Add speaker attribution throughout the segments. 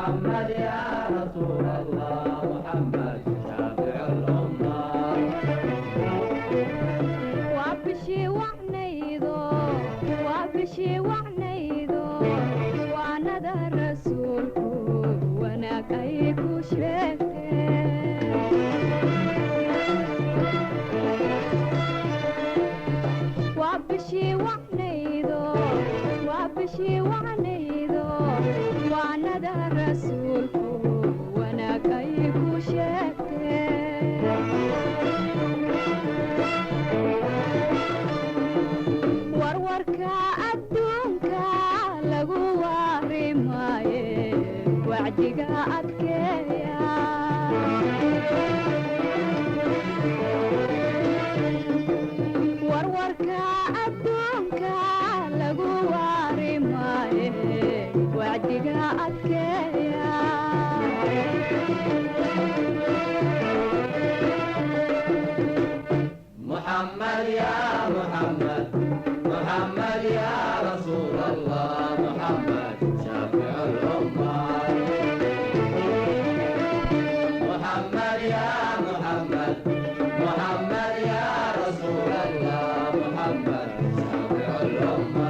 Speaker 1: محمد يا رسول الله، محمد شافع الأمة.
Speaker 2: Waa bishii wacnaydo, waa bishii wacnaydo, waanada rasuulku wanaag ay ku sheegteen. Waa bishii wacnaydo, waa bishii wacnaydo, waanada rasuulku wanaag ay ku sheegteen. Warwarka adduunka lagu waari maaye, wacdiga adkeeya. Warwarka adduunka lagu waari maaye, wacdiga adkeeya.
Speaker 1: محمد يا محمد، محمد يا رسول الله، محمد شافع الأمة. محمد يا محمد، محمد يا رسول الله، محمد شافع الأمة.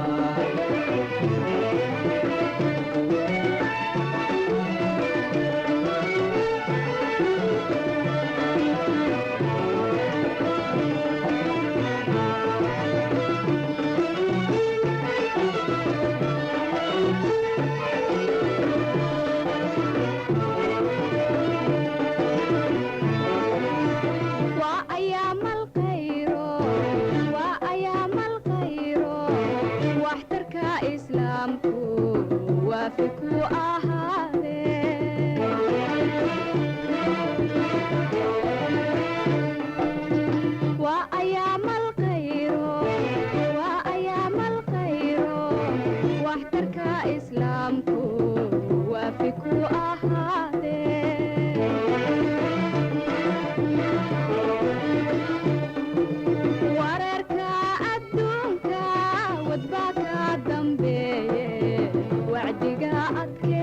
Speaker 2: Waa ayaama alkhayro, waa ayaama alkhayro, waxtarka islaamku waafi ku ahaadee. Waa ayaama alkhayro, waa ayaama alkhayro, waxtarka islaamku waafi ku ahaadee. Wareerka adduunka wadbaa ka dambeeye, wacdiga adkeeya.